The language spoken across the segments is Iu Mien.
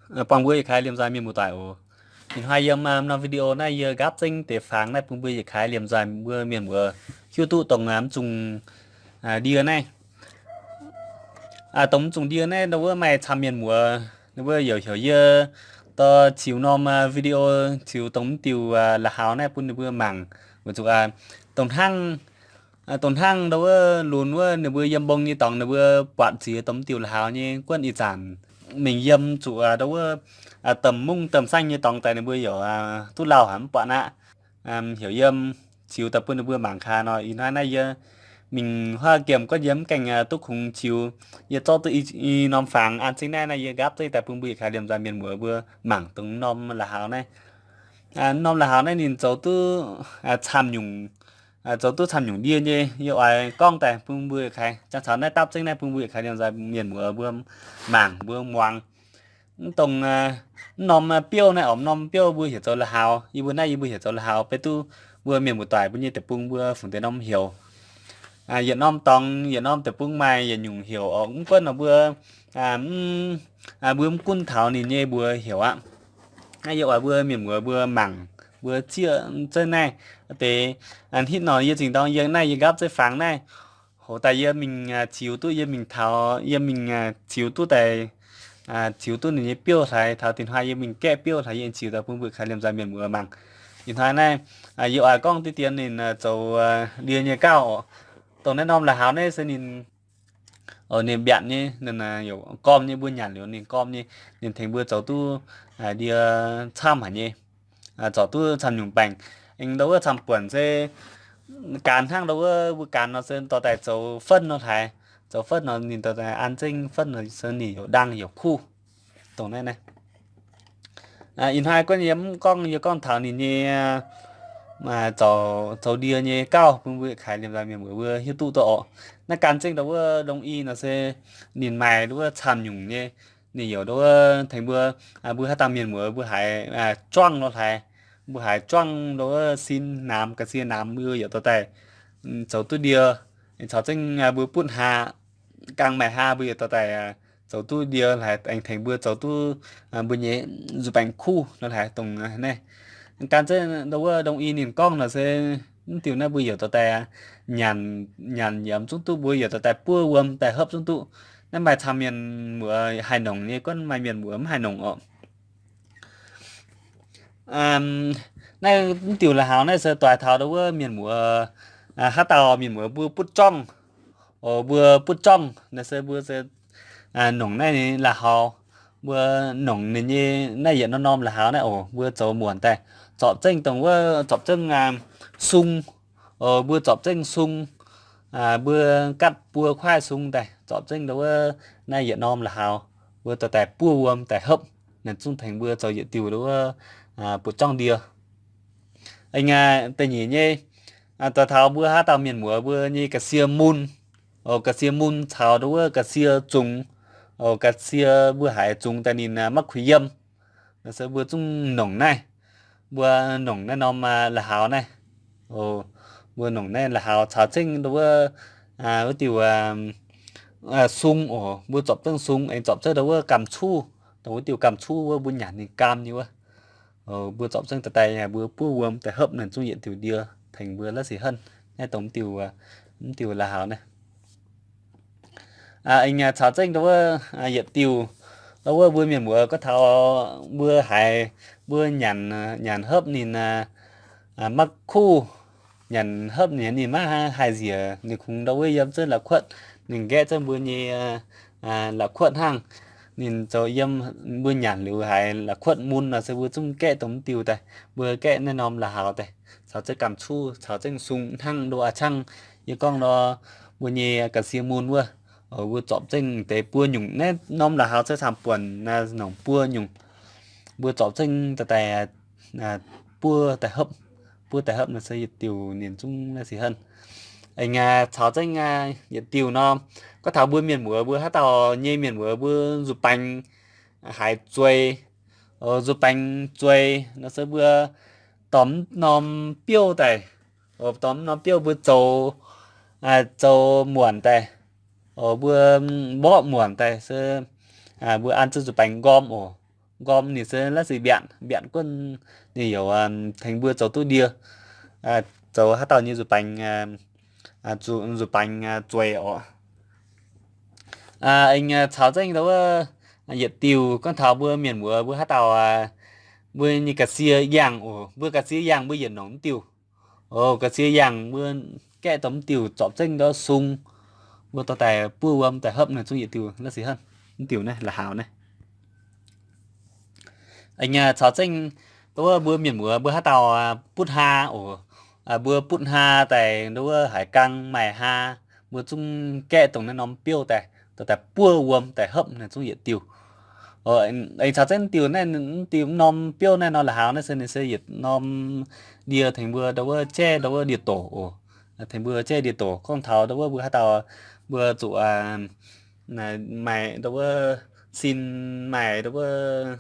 buangh mbuo yietc kaaix liemh nzaih mienh muoz-doic oc. Ih hnoi yiem norm video naaiv yie nqaapv zengv deix fangx naaiv bun mbuo yietc kaaix liemh nzaih mbuo mienh muoz hiuv duqv dongh mv zungh ndie naaiv. Dongh mv zungh ndie naaiv ndau wuov maaih camv mienh muoz ninh mbuo youc heuc yie dorh ziux norm video, ziux dongh mv diuh la'haux naaiv bun ninh mbuo mangc. Weic zuqc dongh hnangv, dongh hnangv ndau wuov lunx wuov ninh mbuo yiem mbong nyei dorngx ninh mbuo buatc ziex dongh mv diuh la'haux nyei guonv ih zanc mingh yiem zuqc ndau wuov domh mungv domh saengv nyei dorngx daaih ninh mbuo youc duqv lauh haic mv buatc aqv. Heuc yiem ziux daaih bun ninh mbuo mangc gaax nor, ih hnoi naaiv yie mingh huaav giemh guonv yie mv gaengh duqv kungx ziux. Yie zorqv duqv i norm fangx an zengv naaiv, naaiv yie nqaapv zengv daaih bun mbuo yietc kaaix liemh nzaih mienh muoz mbuo mangc dongh norm la'haux naaiv. Norm la'haux naaiv ninh zoux duqv camv nyungc, zoux duqv camv nyungc ndie nyei. Yie oix gorngv daaih bun mbuo yietc kaaix, jangx caux naaiv dapv zengv naaiv bun mbuo yietc kaaix liemh nzaih mienh muoz mbuo mangc mbuo muangx. Mv dongh mv norm biouv naaiv, mv norm biouv mbuo heuc zoux la'haux. Yie mbuo naaiv yie mbuo heuc zoux la'haux, beiv duqv mbuo mienh muoz-doic mbuo nyei deic-bung mbuo fungx deix norm heuc. Yietc norm dorngx yietc norm deic-bung maaih yietc nyungc heuc oc. Mv gunv nor mbuo, mbuo mv gunv taux ninh nyei mbuox heuc aqv. Naaiv yie oix mbuo mienh muoz mbuo mangc, mbuo zieqv zengv naaiv deix. Hitv nor yie zingh dorng yie naaiv yie nqaapv zengv fangx naaiv, hoz daaih yie mingh ziux duqv, yie mingh taux, yie mingh ziux duqv daaih, ziux duqv ninh nyei biouv hlaaix, taux dinh hnoi yie mingh gaeqv biouv hlaaix yie ziux daaih bun mbuo yietc kaaix liemh nzaih mienh muoz mangc. Ih hnoi naaiv yie oix gorngv diqv dien ninh zoux ndie nyei gauh oc. Dongh naaiv norm la'haux naaiv se ninh, ninh mbiaatc nyei, ninh gorm nyei, mbuo nyanc liuz ninh gorm nyei, ninh tengx mbuo zoux duqv ndie camv haic nyei, zoux duqv camv nyungc baengc. Aengx ndau wuov camv buonc se gaanx hnangv ndau wuov mbuo gaanx nor se dorh daaih zoux fenv nor hlaaix. Zoux fenv nor ninh dorh daaih an zengv fenv nor se ninh youc ndaang youc kuv. Dongh naaiv naaiv. Ih hnoi guonv yie mv gorngv, yie gorngv taux ninh nyei zoux ndie nyei gauh bun mbuo yietc kaaix liemh nzaih mienh muoz mbuo hiuv duqv duqv oc. Naaiv gan zengv ndau wuov longx i nor se ninh maaih ndau wuov camv nyungc nyei. Ninh youc ndau wuov tengx mbuo, mbuo haaix dauh mienh muoz mbuo haiz juangv nor hlaaix, mbuo haiz juangv ndau wuov sin namx ga'sie namx mbuo youc dorh daaih zoux duqv ndie. Caux zengv mbuo butv haa, gaang maaih haa mbuo youc dorh daaih zoux duqv ndie hlaaix, aengx tengx mbuo zoux duqv mbuo nyei nzuih baengc kuv nor hlaaix dongh naaiv. Gan zengv ndau wuov longx i ninh gorngv nor se mv diuh naaiv mbuo youc dorh daaih nyanc, nyanc yaac zungv duqv, mbuo youc dorh daaih buov wuom daaih hopv zungv duqv. Naaiv maaih camv mienh muoz haih nongc nyei, gunv maaih mienh muoz mv haih nongc oc. Naaiv mv diuh la'haux naaiv se doix taux ndau wuov mienh muoz, haaix dauh mienh muoz mbuo butv jorngv, mbuo butv jorngv naaiv se mbuo nongc naaiv la'haux, mbuo nongc ninh nyei naaiv yietc norm-norm la'haux naaiv oc, mbuo zoux muonc daaih, zorpc zengv dongh wuov zorpc zengv sung, mbuo zorpc zengv sung, mbuo gatv buo kuaaiv sung daaih, zorpc zengv ndau wuov naaiv yietc norm la'haux, mbuo dorh daaih buov wuom daaih hopv, naaiv zungv tengx mbuo zoux yietc diuh ndau wuov butv jorngv ndie. Aengx da'nyeic nyei, doix taux mbuo haaix dauh mienh muoz mbuo nyei ga'sie mun, ga'sie mun caux ndau wuov ga'sie zungx, ga'sie mbuo haiz zungx daaih ninh maiv kuinx yiem, naaiv se mbuo zungv nongc naaiv, mbuo nongc naaiv norm la'haux naaiv. Mbuo nongc naaiv la'haux caux zengv ndau wuov, wuov diuh sung oc, mbuo zorpc zengv sung aengx zorpc zengv ndau wuov gamh cuv, dongh wuov diuh gamh cuv wuov mbuo nyanc ninh gaam nyei wuov. Mbuo zorpc zengv daaih daaih mbuo buov wuom daaih hopv naaiv zungv yietc diuh ndie tengx mbuo la'sic henv naaiv dongh mv diuh, mv diuh la'haux naaiv. Aengx caux zengv ndau wuov yietc diuh, ndau wuov mbuo mienh muoz gorngv taux mbuo haiz mbuo nyanc, nyanc hopv ninh maiv kuv, nyanc hopv ninh, ninh maiv haih njiec, ninh kungx ndau wuov yiem zengv la'kuotv, ninh nqaeqv zengv mbuo nyei la'kuotv hnangv. Ninh zoux yiem, mbuo nyanc liuz haiz la'kuotv mun nor se mbuo zungv gaeqv dongh mv diuh daaih, mbuo gaeqv naaiv norm la'haux daaih, caux zengv gamh cuv, caux zengv sung hnangv ndo aqv cangv. Yie gorngv nor, mbuo nyei ga'sie mun wuov, mbuo zorpc zengv deix buo nyungc. Naaiv norm la'haux se camv buonc, nongc buo nyungc. Mbuo zorpc zengv daaih daaih buov daaih hopv, buov daaih hopv nor se yietc diuh ninh zungv la'sic henv. Aengx caux zengv yietc diuh nor, gorngv taux mbuo mienh muoz, mbuo haaix dauh nyei mienh muoz mbuo nzuih baengx haiz zuei, nzuih baengx zuei nor se mbuo dorh mv norm biouv daaih, dorh mv norm biouv mbuo zoux, zoux muonc daaih, mbuo mborqv muonc daaih se mbuo an zengv nzuih baengx nqorm oc. nqorm ninh se la'sic mbiaatc, mbiaatc guonv ninh youc tengx mbuo zoux duqv ndie, zoux haaix dauh nyei nzuih baengx, nzuih baengx zueiz oc. Aengx caux zengv ndau wuov yietc diuh gorngv taux mbuo mienh muoz mbuo haaix dauh mbuo nyei ga'sie yangh oc, mbuo ga'sie yangh mbuo yietc nongc mv diuh. Oc, ga'sie yangh mbuo gaeqv dongh mv diuh zorpc zengv ndau sung, mbuo dorh daaih buov wuom daaih hopv naaiv zungv yietc diuh la'sic henv, mv diuh naaiv la'haux naaiv. Aengx caux zengv ndau wuov mbuo mienh muoz mbuo haaix dauh butv haa oc, mbuo butv haa daaih ndau wuov haiz gang maaih haa, mbuo zungv gaeqv dongh naaiv norm biouv daaih, dorh daaih buov wuom daaih hopv naaiv zungv yietc diuh. Aengx caux zengv mv diuh naaiv, mv diuh mv norm biouv naaiv norm la'haux naaiv se ninh se yietc norm ndie tengx mbuo ndau wuov jaiv ndau wuov ndie-doc oc. Tengx mbuo jaiv ndie-doc gorngv taux ndau wuov mbuo haaix dauh mbuo zuqc maaih ndau wuov sin maaih ndau wuov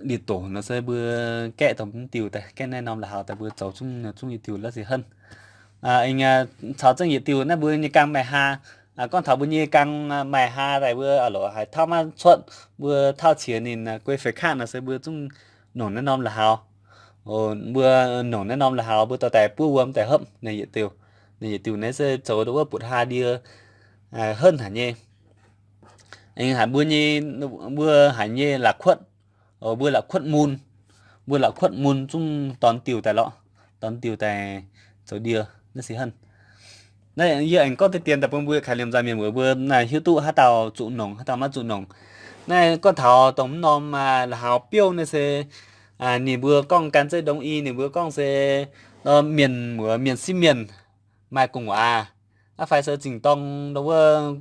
ndie-doc nor se mbuo gaeqv dongh mv diuh daaih, gaeqv naaiv norm la'haux daaih mbuo zoux zungv, zungv yietc diuh la'sic henv. Aengx caux zengv yietc diuh naaiv mbuo nyei gang maaih haa. Gorngv taux mbuo nyei gang maaih haa daaih mbuo loc haiz tauv maiv cuotv, mbuo tauv qiex ninh guei feix katv nor se mbuo zungv nongc naaiv norm la'haux. Mbuo nongc naaiv norm la'haux mbuo dorh daaih buov wuom daaih hopv naaiv yietc diuh. Naaiv yietc diuh naaiv se zoux ndau wuov butv haa ndie henv haic nyei. Aengx haiz mbuo nyei, mbuo haiz nyei la'kuotv, mbuo la'kuotv mun, mbuo la'kuotv mun zungv dorh diuh daaih lorqc, dorh diuh daaih zoux ndie naaiv sic henv. Naaiv yie aengx gorngv deix dien daaih bun mbuo kaaix liemh nzaaih mienh muoz mbuo hiuv duqv haaix dauh zuqc nongc, haaix dauh maiv zuqc nongc. Naaiv gorngv taux dongh mv norm la'haux biouv naaiv se ninh mbuo gorngv gan zeiv ndongc i, ninh mbuo gorngv se mienh muoz mienh sieqv mienh maaih gu'nguaaz, aqv fai se zingh dorng ndau wuov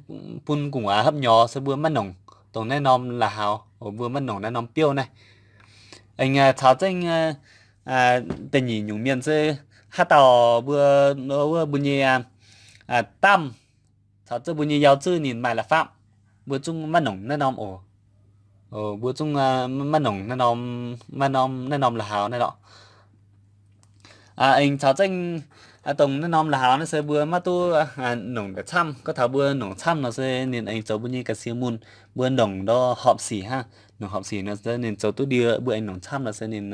bun gu'nguaaz hopv nyorx se mbuo maiv nongc dongh naaiv norm la'haux, mbuo maiv nongc naaiv norm biouv naaiv. Aengx caux zengv da'nyeic nyungc mienh se haaix dauh mbuo, wuov mbuo nyei damh caux zengv mbuo nyei yaac zuqc ninh maaih la'fapv, mbuo zungv maiv nongc naaiv norm oc. Mbuo zungv maiv nongc naaiv norm, maiv norm naaiv norm la'haux naaiv lorqc. Aengx caux zengv dongh naaiv norm la'haux naaiv se mbuo maiv duqv nongc daaih camv. Gorngv taux mbuo nongc camv nor se ninh aengx zoux mbuo nyei ga'sie mun. Mbuo nongc ndau horpc sic hnangv, nongc horpc sic nor se ninh zoux duqv ndie. Mbuo aengx nongc camv nor se ninh,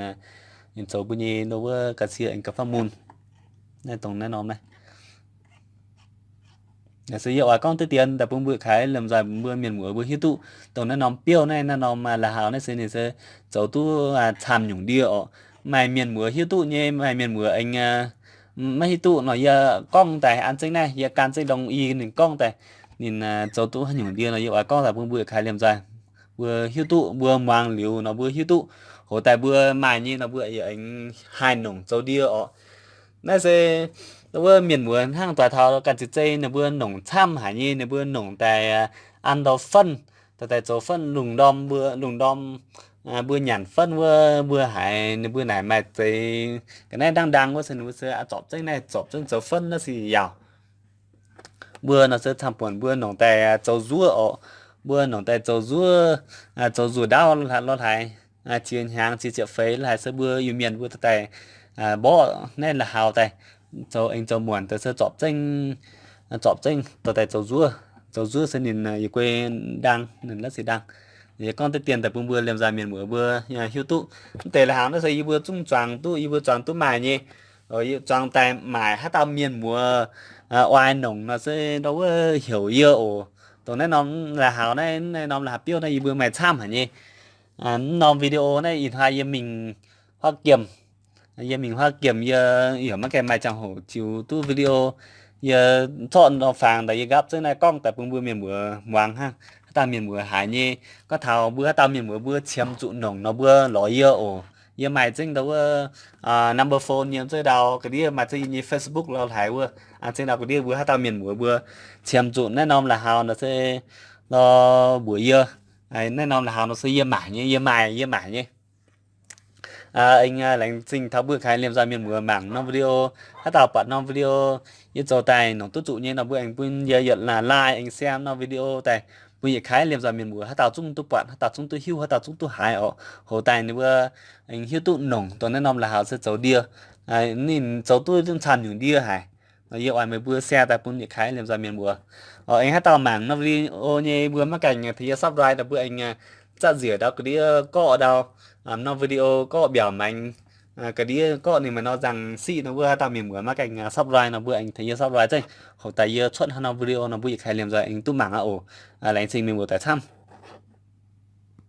ninh zoux mbuo nyei ndau wuov ga'sie aengx ga'fapv mun. Naaiv dongh naaiv norm naaiv. Se yie oix gorngv deix dien daaih bun mbuo kaaix liemh nzaaih mbuo mienh muoz mbuo hiuv duqv dongh naaiv norm biouv naaiv, naaiv norm la'haux naaiv se ninh se zoux duqv camv nyungc ndie oc. Maaih mienh muoz hiuv duqv nyei, maaih mienh muoz aengx maiv hiuv duqv nor yie gorngv daaih an zengv naaiv, yie gan zengv ndongc i ninh gorngv daaih, ninh zoux duqv haaix nyungc ndie nor yie oix gorngv daaih bun mbuo kaaix liemh nzaaih mbuo hiuv duqv, mbuo muangx liuz nor mbuo hiuv duqv. Hoc daaih mbuo maaih nyei nor mbuo aengx haih nongc zoux ndie oc. Naaiv se wuov mienh muoz hnangv doix taux ganh ziex zei ninh mbuo nongc camv haic nyei, ninh mbuo nongc daaih an ndau fenv, daaih zoux fenv lungh ndorm, mbuo lungh ndorm mbuo nyanc fenv wuov mbuo haiz ninh mbuo naaic maaih zeix ga'naaiv ndangv ndang wuov se ninh mbuo se zorpc zengv naaiv, zorpc zengv zoux fenv naaiv se yaauc. Mbuo nor se camv-buonc mbuo nongc daaih zoux nzuov oc. Mbuo nongc daaih zoux nzuov, zoux nzuov ndaauv lorh haaix, ziex hnyangx ziex ziepc feix lorh haaix se mbuo Iu-Mienh mbuo dorh daaih mborqv naaiv la'haux daaih, zoux aengx zoux muonc daaih se zorpc zengv, zorpc zengv dorh daaih zoux nzuov. Zoux nzuov se ninh yaac guei ndang, ninh la'sic ndang. Yie gorngv deix dien daaih bun mbuo liemh nzaaih mienh muoz mbuo hiuv duqv. Mv deix la'haux naaiv se yie mbuo zungv zuangx duqv, yie mbuo zuangx duqv maaih nyei. Yie zuangx daaih maaic haaix dauh mienh muoz oix nongc nor se ndau wuov heuc yie oc. Dongh naaiv norm la'haux naaiv, naaiv norm la'haux biouv naaiv yie mbuo maaih camv haic nyei. Mv norm video naaiv ih hnoi yie mingh Huaav Giemh, yie mingh Huaav Giemh yie yaac maiv gaengh maaih ziangh hoc ziux duqv video. Yie zorqv norm fangx daaih yie nqaapv zengv naaiv gorngv daaih bun mbuo mienh muoz muangx hnangv. Haaix dauh mienh muoz haiz nyei, gorngv taux mbuo haaix dauh mienh muoz mbuo qiemx zuqc nongc nor mbuo lorz yie oc. Yie maaih zengv ndau wuov number phone yiem zengv ndau ga'ndiev, maaih zengv yie nyei Facebook lorh haaix wuov, an zengv ndau ga'ndiev mbuo haaix dauh mienh muoz mbuo qiemx zuqc naaiv norm la'haux nor se lorh mbuox yie. Naaiv norm la'haux nor se yie maaic nyei, yie maaih, yie maaic nyei. Aengx laengz zingh taux mbuo kaaix liemh nzaaih mienh muoz mangc norm video. Haaix dauh buatc norm video yie zoux daaih nongc duqv zuqc nyei nor mbuo aengx bun yie yietc like aengx share norm video daaih bun yietc kaaix liemh nzaaih mienh muoz haaix dauh zungv duqv buatc, haaix dauh zungv duqv hiuv, haaix dauh zungv duqv haiz oc. Hoc daaih ninh mbuo aengx hiuv duqv nongc dongh naaiv norm la'haux se zoux ndie. Ninh zoux duqv camv nyungc ndie haic. Yie oix meih mbuo share daaih bun yietc kaaix liemh nzaaih mienh muoz. Aengx haaix dauh mangc norm video nyei mbuo maiv gaengh tengx yie subscribe daaih mbuo aengx Zatv nziex ndau ga'ndiev gorqv ndau, norm video gorqv mbiaauc maengx, ga'ndiev gorqv ninh maaih norm nzangc siqv nor, mbuo haaix dauh mienh muoz maiv gaengh subscribe nor, mbuo aengx tengx yie subscribe zengv. Hoc daaih yie cuotv haaix norm video nor, mbuo yietc kaaix liemh nzoih aengx duqv mangc aqv oc. Laengz zingh mienh muoz-doic camv.